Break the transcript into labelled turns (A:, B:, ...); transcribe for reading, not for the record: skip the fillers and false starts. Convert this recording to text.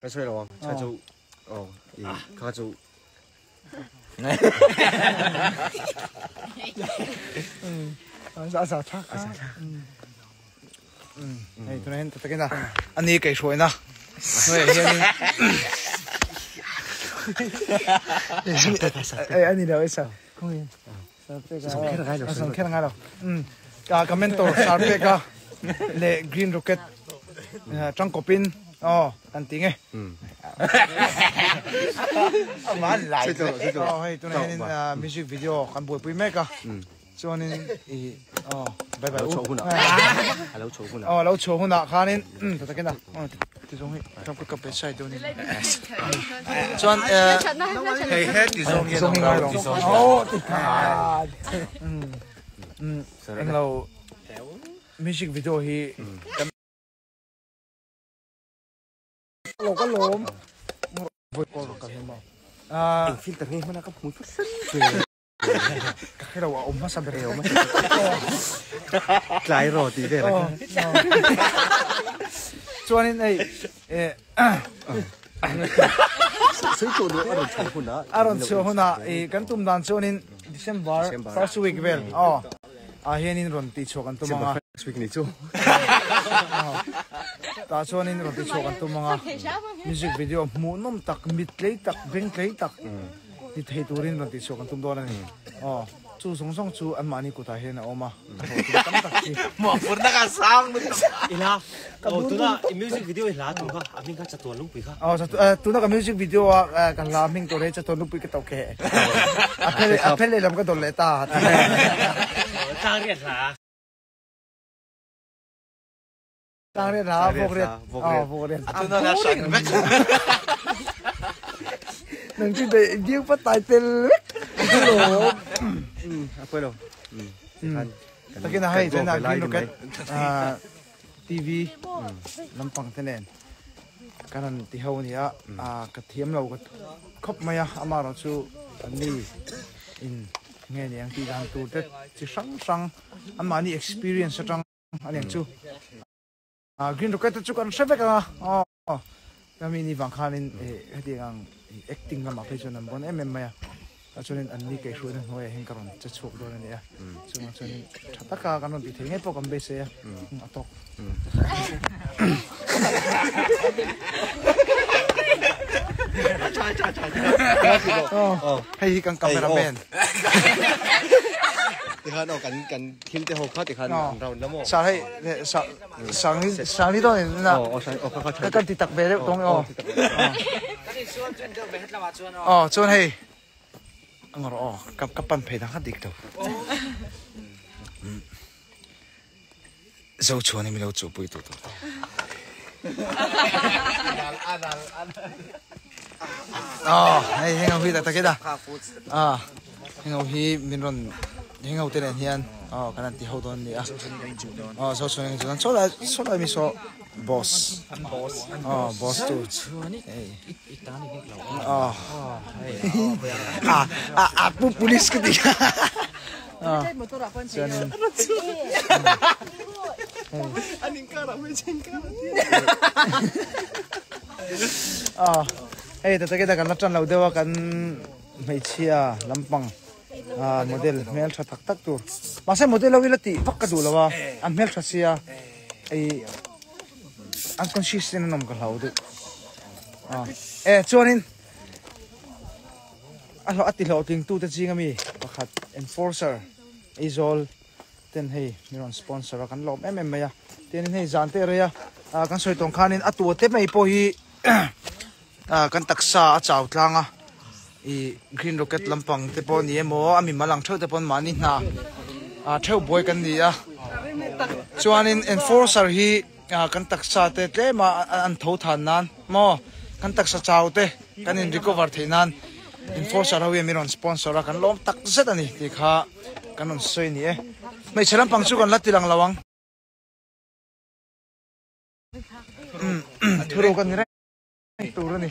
A: Ka sawi lo ang, chhan chu aw i kha chu
B: A za thlak a. Hei tunah hian takin a ani kaihhruaina hnuaiah hianin Ei ani lo ei sa kawngin Sawm kher ngai lo ka mentor sar pek a leh green rocket tangkawpin aw kan ti nge aw hei tunah hianin music video kan buaipui mek a chuanin i aw bye bye u aw lo chhuah hunah khanin takin a Ti zawng hi ram ka pe sai dawn in. Chuan
A: hei he ti zawng
B: hi zawng hi ngai lo. Oh ti kha. Englo music video hi lo ka lawm. Voi kor ka hmu ma.
A: Eng filter nge hmana ka hmu fur sen.
B: Ka hre lo a awm hmasa ber e awm
A: Tlai rawh tih vel a kha.
B: Chuanin hei
A: Sui tawh duh a rawn chhuah hunah
B: a rawn chhuah hunah i kan tum dan chuanin December first week vel aw ah hianin rawn tih chhuah kan tum ang a.
A: First week ni chu.
B: Tah chuanin rawn tih chhuah kan tum ang a. Music video hmuhnawm tak mit tlei tak beng tlei tak Ti thei turin rawn tihchhuah kan tum dawn a ni. Aw, chu zawng zawng chu anmahni kutah hian a awm a, a hlawhtling tam tak hi.
C: Muahpurna ka sang lutuk. I hla, aw tuna i music video i hla tur kha, a hming kha Chatuan Lungpui kha.
B: Aw, tuna ka music video a ka hla hming tur hi Chatuan Lungpui ka tawk e. A phel a phel lehlam ka dawn leh ta.
C: Tlang riat hla.
B: Tlang riat hla, vawk riat. Aw, vawk riat.
C: A tuna la hran vek.
B: Nang chu dei diu pat tai tel vek. Lawm.
A: A pawi lo.
B: Takin a hei tuna green rocket TV lampang te nen kan han ti ho a ni a, ka thiam lo ka khawp mai a, amaherawh chu anni in nge ni ang tih dan tur te chi hrang hrang anmahni experience atang a nen chu green rocket te chu kan hre vek ang a aw ka mi ni vang khanin hetiang ang acting lamah phei chuan an bawn em em mai a tah chuanin an ni kaihhruaina hnuaiah hian ka rawn che chhuak dawn a ni a chuvang chuanin tha taka kan rawn tih theih ngei pawh kan beisei a a tawk. Hei hi kan cameraman.
A: Tikhan aw kan kan thil te ho kha tikhan an round la maw.
B: Sa hei sa sang ni sang ni dawn in na. Ka kan ti tak ve deuh tawng aw. Aw chuan hei ang rawh aw ka ka pan phei dang kha dik lo. Zo chuan in milo chu pui tu tu. Aw hei heng ho hi tak tak ila. Ah heng ho hi min rawn heng ho te nen hian aw kan han ti ho dawn a ni a. Aw zo chuan in chu dawn saw lai saw lai mi saw boss aw boss tu hei aw a a a pu police ka ti aw chuanin aw hei ta takin kan la tan lo deuh a kan hmeichhia lampang ah model hmeltha tak tak tur mahse model ho hi la tih vak ka duh lo a an hmeltha sia ei unconscious in an awm ka hlau deuh ah e chuanin a hlawh a ti hlawhtling tute ching ami pakhat enforcer Aizawl ten hei min rawn sponsor a kan lawm em em mai a tianin hei zan te rei a ah kan sawi tawng khanin a tua te mai pawh hi ah kan taksa a chau tlang a ih green rocket lampang te pawh a ni emaw a mimal ang theuh te pawn mahni hna ah theuh buai kan ni a chuanin enforcer hi ah kan taksa te tlem a an tho than nan maw kan taksa chau te kan in recover theih nan enforcer ho hian min rawn sponsor a kan lawm tak zet a ni tih kha kan rawn sawi a ni e hmeichhe lampang chu kan la ti lang lo ang thuruk a ni reng tur a ni.